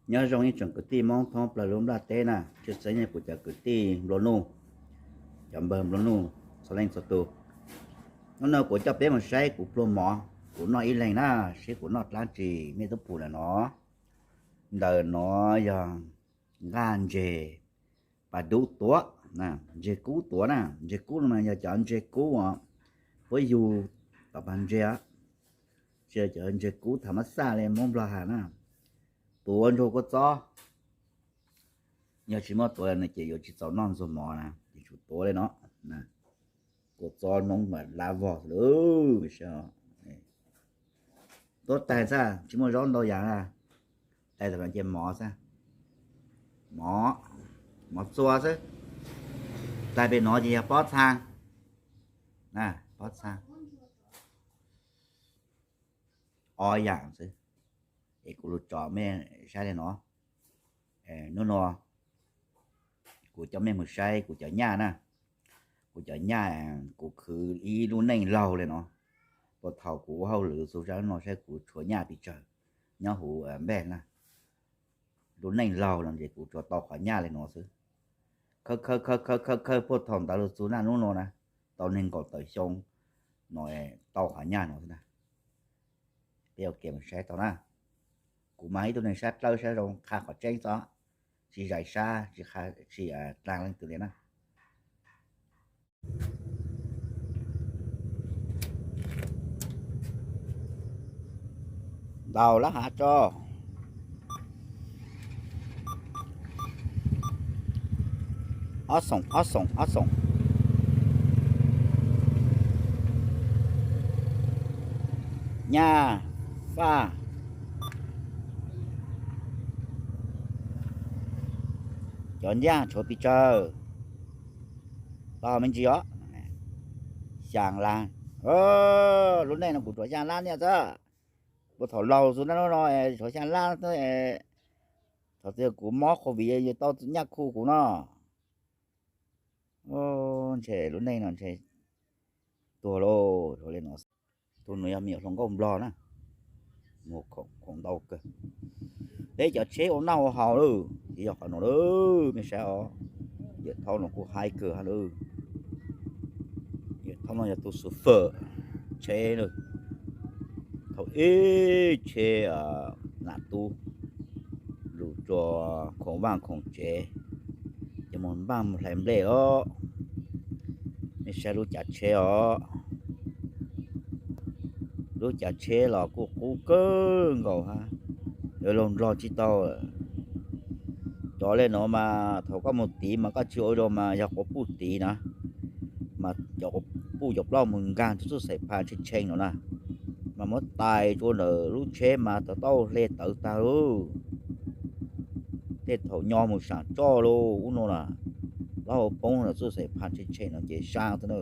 Nyob zoo ib tsoom kwv tij Hmoob thoob plaws lub nplaj teb na, tshwj xeeb yog kuv cov kwv tij nplua nuj, cov npawg nplua nuj txhua leej txhua tus. Hnub no kuv coj peb mus saib kuv pluag mov, kuv noj ib leeg na, seb kuv noj dlaab tsi, mej tub pum ntawm no. Ntawm no yog nqaj ntseg pas dub tuav, ntseg kub tuav na, ntseg kub no mas yog cov ntseg kub os, puab yug tom pas ntseg, tsis yog cov ntseg kub tham mab xaj li Moob Nplog has na. Tuav ntsuag kua txob, yog tsis muaj tuav no ces yuav tsis txaus noj ntxuag mov na, ces tsum tuav li no. Kua txob Moob mas lab vog lawm. Tuav taig xwb, tsis muaj zaub ntau yam na, taig tam no ces mov xwb, mov, mov txua xwb. Taig pem no ces yog pob txha, pob txha, ob yam xwb. Es kuv lug tso mej saib li no. Hnub no kuv coj mej mus saib kuv cov nyaj na. Kuv cov nyaj, kuv khwv ib lub neej laug li no. Puag thaum kuv ua hauj lwm txug zaj no saib kuv tshuav nyaj pes tsawg nyob huv npej na. Lub neej laug no ces kuv tsuas tau qhov nyaj li no xwb. Khawb khawb khawb khawb khawb khawb puag thaum ntawd lug txug naj nub no na, tau nees nkaum tawm xyoo no tau qhov nyaj no xwb na. Peb ua ke mus saib tau na. Kuv mas ib tug neeg sab dlawb sab zoo qha qhov tseeb xwb, tsis zais sab, tsis dlaag leej twg li na. Ntau lab hav tso. Ob xoom ob xoom ob xoom. Nyaj, faj, cov nyaj tshuav pes tsawg? Tau me ntsis os. Xyaa lab. Lub neej no kuv tshuav xyaa lab nyaj xwb. Puag thaum laug txug naj nub no tshuav xyaa lab xwb. Thaum twg kuv mob covid yuav tau nyaj khu kuv no. Ntshe lub neej no ntshe tuag lauj, li no. Tug no yog me nyuam hluas nkauj nplog na, muag khoom ntau kawg. Peb cov tsheb ua noj ua haus lawm, tsis yog qhov no lawm, mej saib os. Yawm Thaub no kuj haib kawg hab lawm. Yawm Thaub no yog tus xu fawm tsheb lawm. Thaum ib tsheb nam tub lug rua khoom vaaj khoom tsev, ces moog npaaj moog hlais nplej os. Mej saib lub cav tsheb os. Lub cav tsheb los kuj qub kawg nkaus hab, yuav luag nrog tsis tau. Cov le nuav mas thaum koj moog tiv mas koj tsis ua dua mas yog quas puj tiv na, mas cov quas puj cov plaub moog nkaag txuj xaim phas tshee tshee no na, mas muab tais rua ntawm lub tsheb mas tawv tauj hle tawv tag lawm. Tej thaum nyo moog saam tsoj lawm ub no na, plaub hau poob ntawm txuj xaim phas tshee tshee no ces saab xwb na,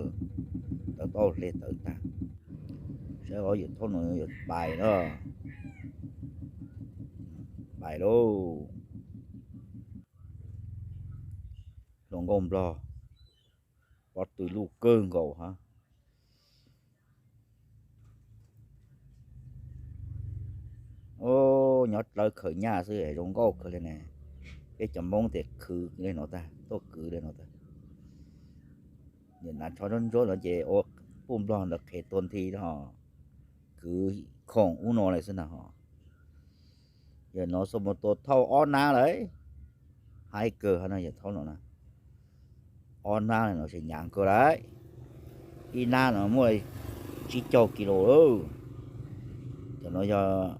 tawv tauj hle tawv tag. Saib os, yawm Thaub no yuav pais na, pais lauj. Hluas nkauj nplog, pob tw luj kawg nkaus hab. Nyob dlawb khaws nyaj xwb zoo nkauj kawg li ne. Peb cov Moob tes khwv le no tag, tuaj kwv le no tag. Yawm Nav tsho ntsuab ntsuab no ces ua puj nplog ntawd qhev tuag nthi no, kwv khoom ub no le xwb na ho. Yawm no xu mus tua thauj ob nab lawm, haib kawg hab no yawm Thaub no na. Ob nab no tseem nyaav kawg lawm, ib nab no muaj tsib caug kis lus lawm. Cov no yog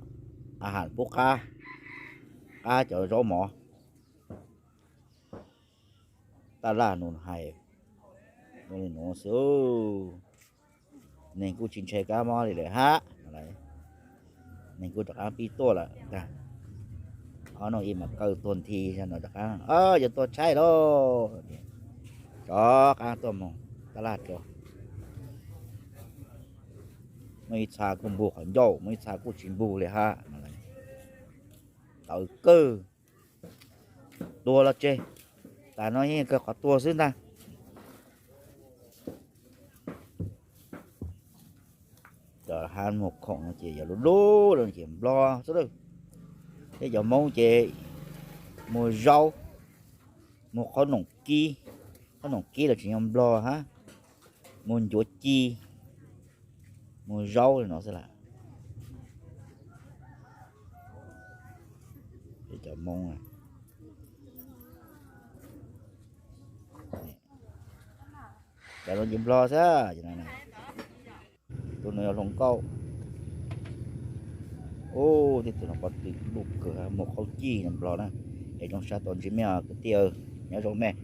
a has pub qab, qab cov zaub mov. Taj laj nus hais li nuav xwb, neeg kuj tsis ntshai kab mob li lawm hab. Neeg kuj rov qaab pib tuaj lawm ntag. Ob nub ib mas kaw tuag nthi no rov qaab, yuav tuaj tshaib lauj. Rov qaab tuaj moog taj laj rua. Muaj ib txha kuj npug qhov ncauj, muaj ib txha kuj tsis npug li hab. Tawv kawg. Tuag los tseg, tas no yeej kawg qhov tuag xwb ntag. Cov hab muag khoom no ces yog lub lub no ces nplog xwb lawm. Peb cov Moob ces Muag zaub, muag qhob noom kib, qhob noom kib los tsis yog nplog hab, muag ncuav ci, muag zaub li no xwb las. Cov Hmoob, cov no ces nplog xwb. Tus no yog hluas nkauj. Ub, tej tus no pob tw luj kawg, muag qaub cij no nplog na. Es zoo sab tau ntsib mej kwv tij, nyob zoo mej.